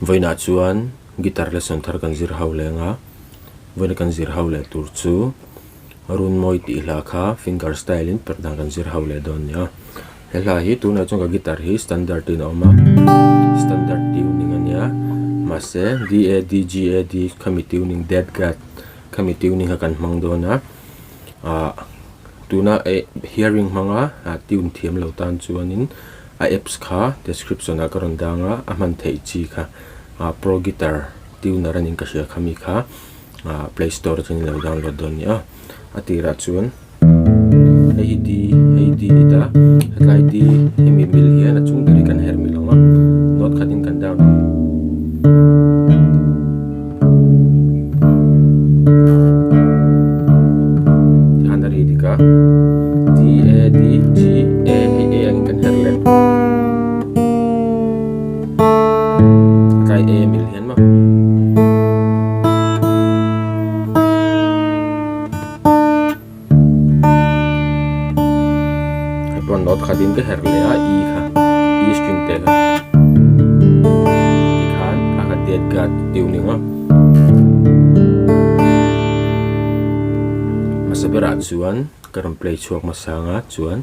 Vawiinah chuan guitar lesson thar kan zir ho leng a, vawiina kan zir ho leh tur chu Runmawi tih hla kha finger style in perh dan kan zir ho leh dawn a ni a. He hla hi tunah chuan ka guitar hi standard in a awm a, standard tuning a nia mahse D A D G A D khami tuning dead gad khami tuning kha kan hmang dawn a ah tuna eh hearing hmanga ah tune thiam lo tan chuanin a apps kha description ah ka rawn dang a a hman theih chi kha ah pro guitar tuner a niin ka hria khami kha ah play store atangin lo download dawn a ni a a tirah chuan. Hei hi D hei D ni ta hetlai D hemi mil hian a chung ber hi kan herh mil ang a note khat in kan down ang. Tikhan a ri dik a D A D G A hei A angin kan herh leh hetlai A mil hian maw. Hei pawh note khat in ka herh leh a E kha E string te kha tikhan kha kha det ka tuning a hmasa berah chuan ka rawn play chhuak hmasa anga chuan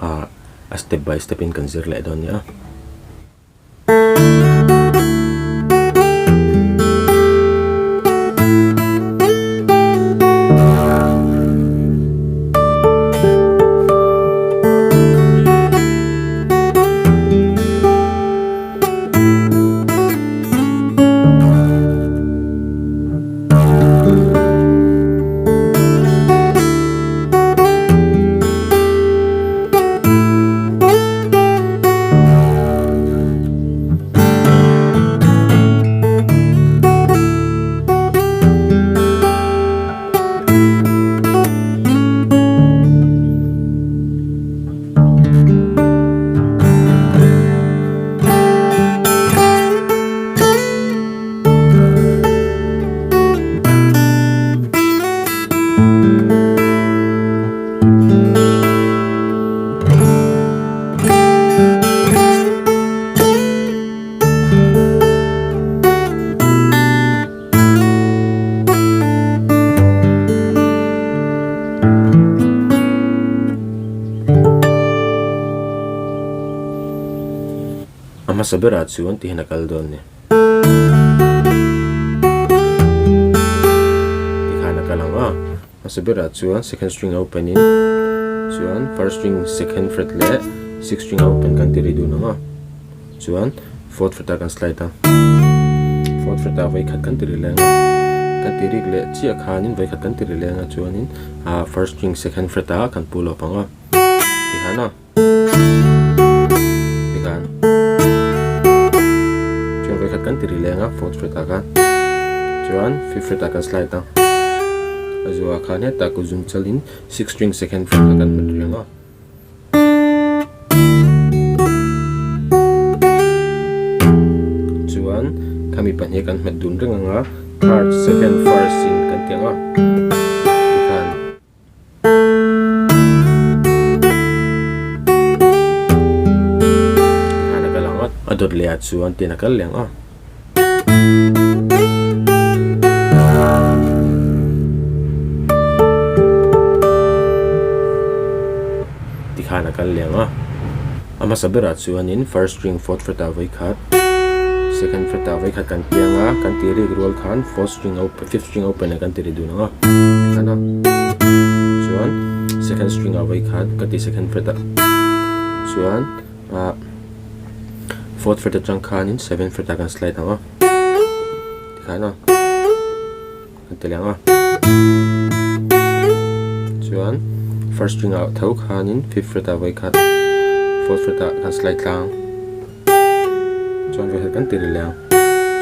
ah a step by step in kan zir leh dawn a nia. A hmasa berah chuan tihian a kal dawn a ni. Tikhan a kal ang a. Hmasa berah chuan second string a open in chuan first string second fret leh sixth string a open kan ti ri dun ang a. Chuan fourth fret ah kan slide a. Fourth fret ah vawikhat kan ti ri leng a. Kan ti rik leh chiah khanin vawikhat kan ti ri leng a chuanin ah first string second fret ah kan pull off ang a. Tikhan a. Tikhan chuan vawikhat kan ti ri leng a fourth fret ah khan chuan fifth fret ah kan slide a a zuah khan hetah kut zum chalin sixth string second fret kha kan hmet reng a. Chuan khami pahnih kan hmet dun reng ang a third second first in kan ti ang a tikhan. Tikhan a kal ang a, a dawt leh ah chuan tin a kal leh ang a. Tikhan a kal leh ang a, a hmasa berah chuanin first string fourth fret ah vawi khat, second fret ah vawi khat kan piang a, kan tih rik rual khan fourth string fifth string open ah kan ti ri dun ang a, tikhan a chuan second string ah vawi khat ka ti second fret ah chuan ah fourth fret atang khanin seventh fret ah kan slide ang a, tikhan a kan ti leh ang a chuan first string ah tho khanin fifth fret ah vawi khat fourth fret ah kan slide tlang. Chuan vawikhat kan ti ri leh ang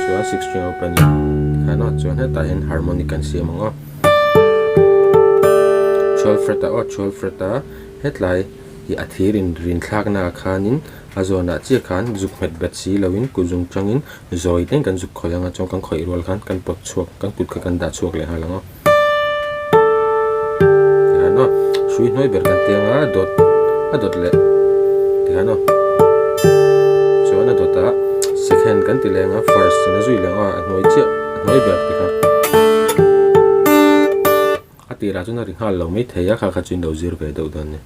chuan six string open in tikhan a chuan hetah hian harmonic kan siam ang a 12 fret ah aw 12 fret a hetlai hi a thir in rin thlak na ah khanin a zawn ah chiah khan zuk nghet bet si lo in kut zung tangin zawi te in kan zuk khawih ang a chuan kan khawih rual khan kan pawt chhuak kan kut kha kan dah chhuak leh nghal ang a tikhan aw hrui hnuai ber kan ti ang a dawt a dawt leh tikhan aw chuan a dawtah Second kan ti leng a, first in a zui leng a, a hnuai chiah, a hnuai ber ti kha. A tirah chuan a ri nghal lo mai thei a, kha kha chu in lo zir ve deuh dawn a ni.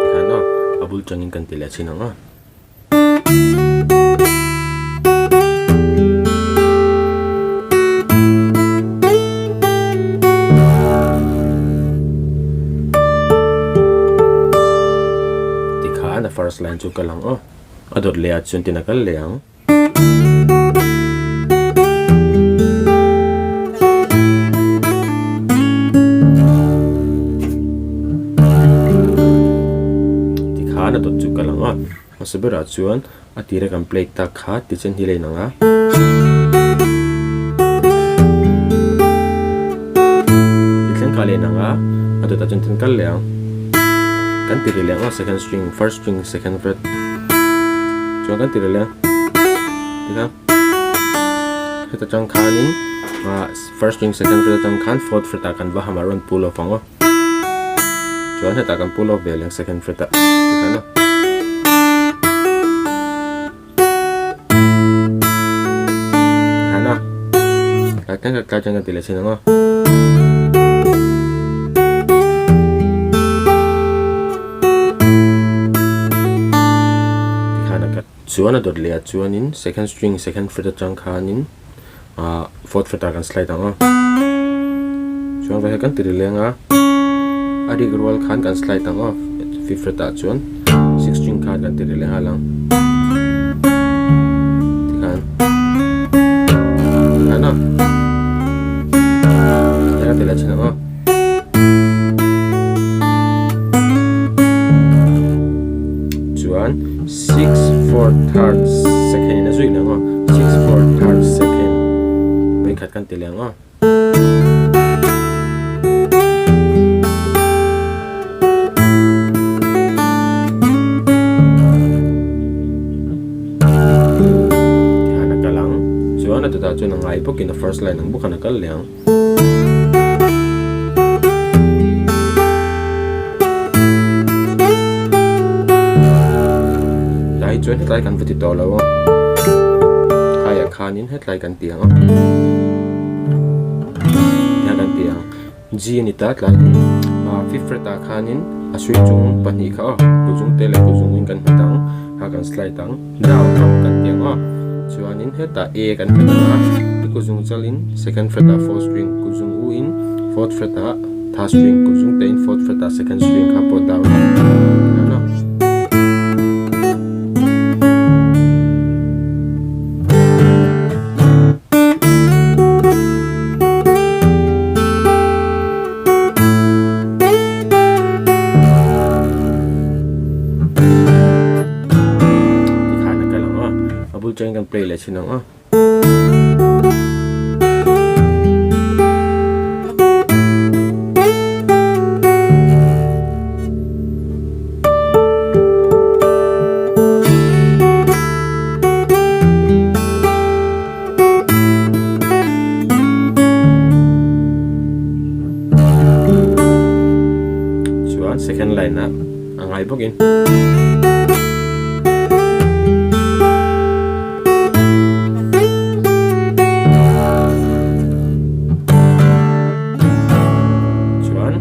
Tikhan aw, a bul tangin kan ti leh chhin ang aw. Tikhan a first line chu kal ang aw. A dawt leh ah chuan tin a kal leh ang. Tikhan a dawt chu kal ang a, hmasa berah chuan a tira kan play tak kha tichuan hi la inang a. Tithleng kha la inang a, a dawtah chuan tin kal leh ang. Kan ti ri leh ang a second string, first string, second fret. Chuan kan ti ri leh ang. Tikhan heta tang khanin ah first string second fret atang khan fourth fret ah kan va hamah rawn pull off ang aw. Chuan hetah kan pull off ve leh ang second fret ah tikhan a. Tikhan a. Tlai thleng tlai thleng kan ti leh thin ang aw. Tikhan a ka chuan a dawt leh ah chuanin second string second fret atang khanin ah fourth fret ah kan slide ang a chuan vai kan ti ri leng a a rik rual khan kan slide ang a fifth fret ah chuan sixth string khan kan ti ri leh nghal ang tikhan tikhan a tikhan ti leh thin ang a. Chuan six four third second in a zui leh ang aw six four third second vawikhat kan ti leh ang aw. Tihian a kal ang chuan a chutah chuan a ngai bawkin a first line ang bawk khan a kal leh ang. Tlai chuan hetlai kan va ti tawh lo a khaiah khanin hetlai kan ti ang a hetiang kan ti ang G a ni ta tlai ah fifth fret ah khanin a hrui chung pahnih kha aw kuzung te leh kuzung in kan hmet ang kha kan slide ang. Down up kan ti ang aw. Chuanin hetah A kan hmet ang a, i kuzung chalin second fret ah fourth string, kuzung u in fourth fret ah third string, kuzung te in fourth fret ah second string kha pawh down up ti ang aw. Tikhan a kal ang a, a bul chuan kan play leh thin ang a. Chuan second line ah a ngai bawkin. Chuan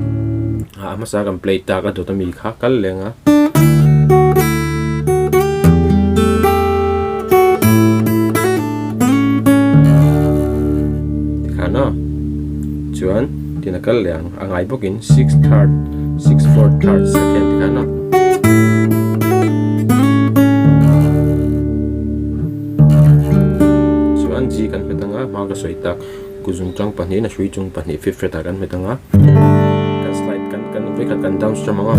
a hmasa kan play tak a dawt ami kha kal leng a. Tikhan aw chuan tin a kal leh ang a ngai bawkin six third six four third second tikhan aw. Chuan G kan hmet anga hma ka sawi tak kuzung tang pahnihin a hrui chung pahnih fifth fret ah kan hmet anga kan slide kan kan vawikhat kan down strum anga.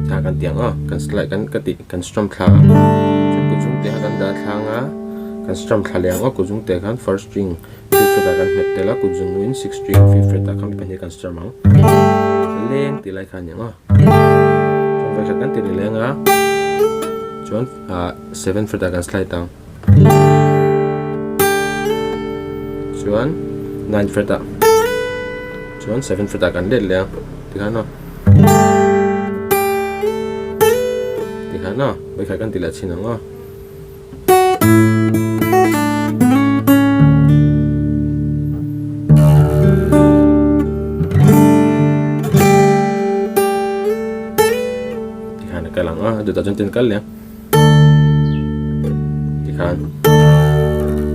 Thla kan tiang aw kan slide kan ka tih kan strum thla a chuan kut zung te kha kan dah thlang a kan strum thla leh ang aw kut zung te khan first string fifth fret ah kan hmet tel a kut zung in sixth string fifth fret ah khan pahnih kan strum ang leng tih lai kha a ni ang aw chuan vawikhat kan ti ri leng a chuan ah seven fret ah kan slide ang chuan nine fret ah chuan seven fret ah kan let leh ang tikhan aw. Vawikhat kan ti leh chhin ang aw. Tikhan a kal ang a, a dawtah chuan ten kal leh ang. Tikhan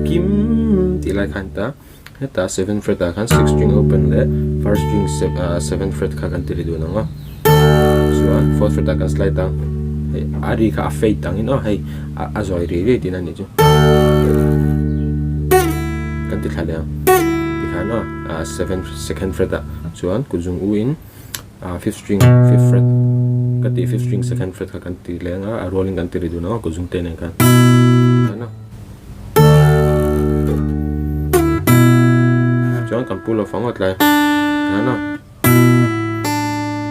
kim tih lai khan ta heta seven fret ah khan six string open leh first string seven fret kha kan ti ri dun ang a chuan fourth fret ah kan slide ang hei a ri kha a fade ang in aw hei a zawi ri ri tihna a nih chu kan ti thla leh ang tikhan aw seven second fret ah chuan kutzung u in fifth string fifth fret ka tih fifth string second fret kha kan ti leh ang a a rualin kan ti ri dun ang a kutzung te nen khan tikhan aw. Chuan kan pull off ang a tlai hian a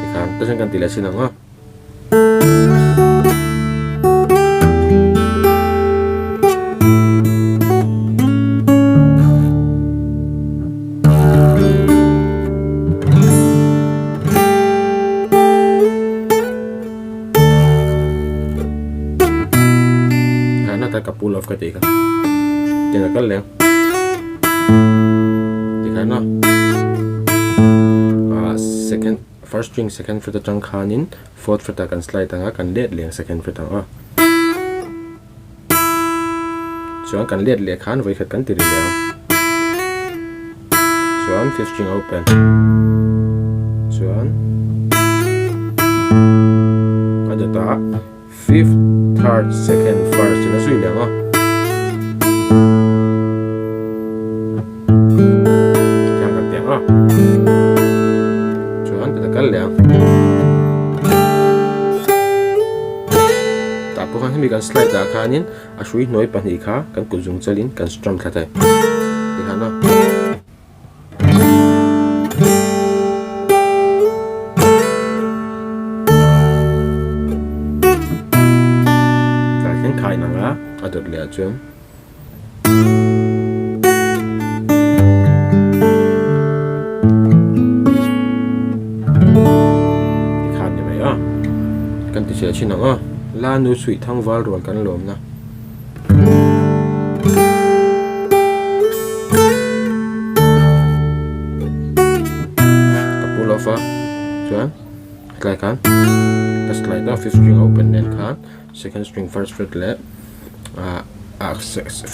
tikhan ta chuan kan ti leh chin ang a. Hna ta ka pull off ka tih kha tiang a kal leh ang tikhan a ah second first string second fret atang khanin fourth fret ah kan slide ang a kan let leh ang second fret ang a chuan kan let leh khan vawikhat kan ti ri leh ang chuan fifth string open chuan a dawt ah fifth third second first in a zui leh ang a tiang kan ti ang a chuan ka ta kal leh ang tah pawh khan hemi kan slide ah khanin A hrui hnuai pahnih kha kan kut zung chalin kan strum thla thei tikhan a. Tlai thleng kha inang a, a dawt leh ah chuan. Tikhan ni mai a, kan ti chhe thin ang a. La nu chhuih thang val rual kan lawmna. Ka pull off a chuan hetlai khan ka slide a fifth string open nen khan second string first fret leh ah ah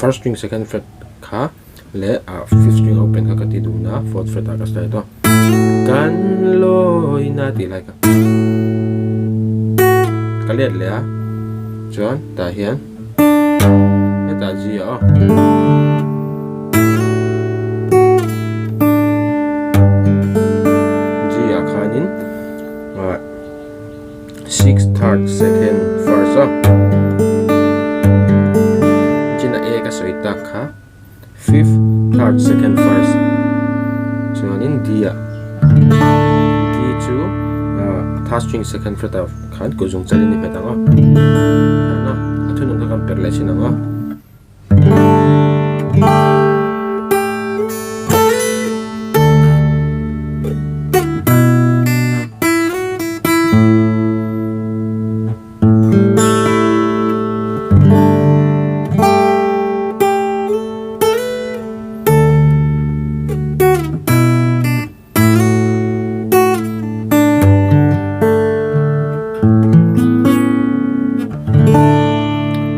first string second fret kha leh ah fifth string open kha ka ti dun a fourth fret ah ka slide a kan lawina tih lai kha ka let leh a chuan tah hian hetah G ah aw G ah khanin ah six third second first a chin a A ka sawi tak kha fifth third second first chuanin D ah D chu third string second fret ah khan kut zung chalin i hmet ang a a thunun kha kan per leh thin ang a.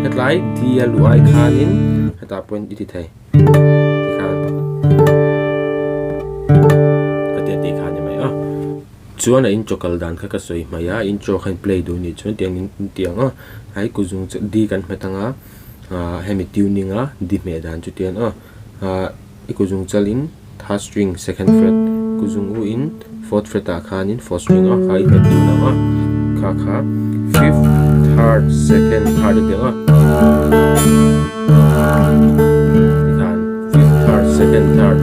Hetlai D a luh ai khanin hetah pawhin i ti thei tikhan ka tia tih kha a ni mai a chuan a intro kal dan kha ka sawi hmai a intro kha in play duh nih chuan tiang in ti ang a hei kut zung chu D kan hmet ang a ah hemi tuning a D hmeh dan chu tian a ah I kut zung chalin third string second fret kut zung u in fourth fret ah khanin fourth string a kha i hmet dun ang a kha kha fifth third second third a ti ang a tikhan fifth third second third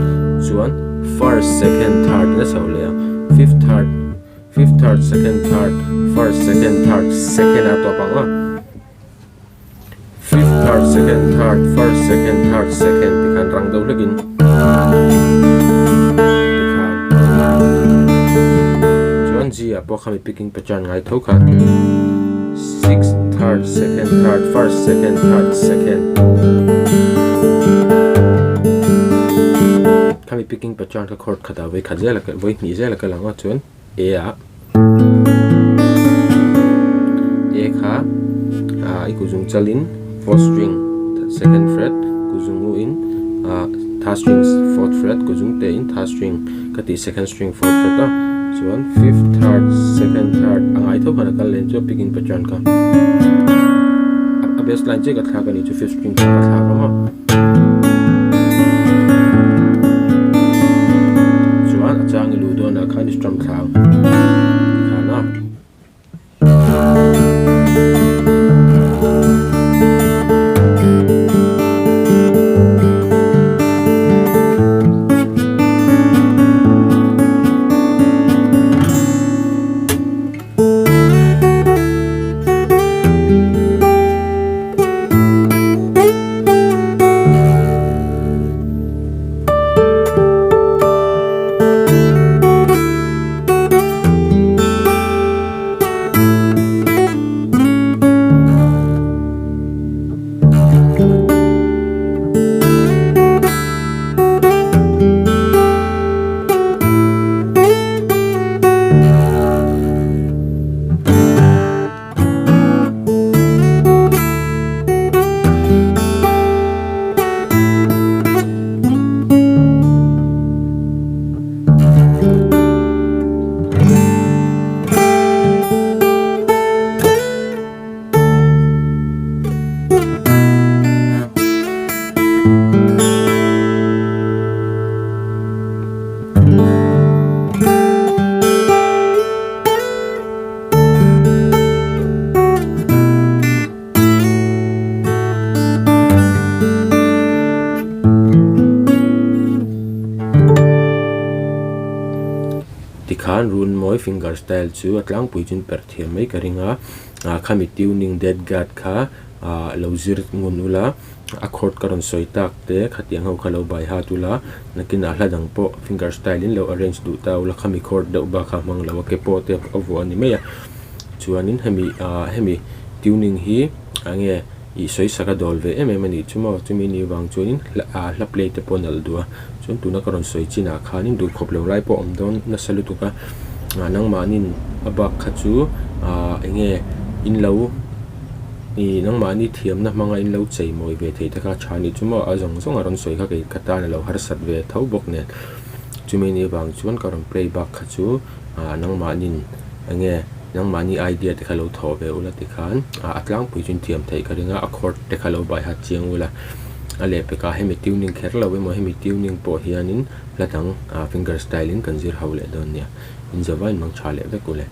chuan first second third in a chho leh ang fifth third fifth third second third first second third second a tawp ang a. Fifth third second third first second third second ti khan rang deuh hlekin ti khan chuan G ah pawh khami picking pattern ngai tho kha six. third second third first second third second khami picking pattern kha chord khatah vawi khat zel a vawi hnih zel a kal ang a chuan A ah A kha ah i kuzung chalin fourth string second fret kuzung u in ah third string fourth fret kuzung te in third string ka tih second string fourth fret a chuan fifth third second third a ngai tho khan a kal leh chu a picking pattern kha a bass line chiah ka thlak a ni chu fifth string kha ka thlak a maw. Chuan a chang i luh dawnah khan i strum thla ang tikhan a. Tikhan Runmawi finger style chu a tlangpui chuan perh thiam mai ka ring a, ah khami tuning dead guard kha ah lo zir ngun ula. A chord ka rawn sawi tak te khatiang ho kha lo bai hat ula nakinah hla dang pawh finger style in lo arrange duh ta ula khami chord deuh bak a hmang lo a ke pawh te a vuah a ni mai a chuanin hemi ah hemi tuning hi eng nge ih sawi sak a dawl ve em em a nih chu maw chumi ni vang chuanin hla ah hla play te pawh a nalh duh a chuan tuna ka rawn sawi chinah khanin duhkhawp lo lai pawh a awm dawn nasa lutuk a ah nangmahnin a bak kha chu ah eng nge in lo. Ih nangmahni thiamna hmanga in lo chei mawi ve thei te kha tha nih chu maw a zawng zawng a rawn sawi kha kei ka tan a lo harsat ve tho bawk nen chumi ni vang chuan ka rawn play bak kha chu ah nangmahnin eng nge nangmahni idea te kha lo thawh ve ula tikhan ah a tlangpui chu in thiam theih ka ring a a chord te kha lo bai hat chiang ula a lehpekah hemi tuning kher lo emaw hemi tuning pawh hianin hla dang ah finger style in kan zir ho leh dawn nia in zava in mang tha leh vek ule.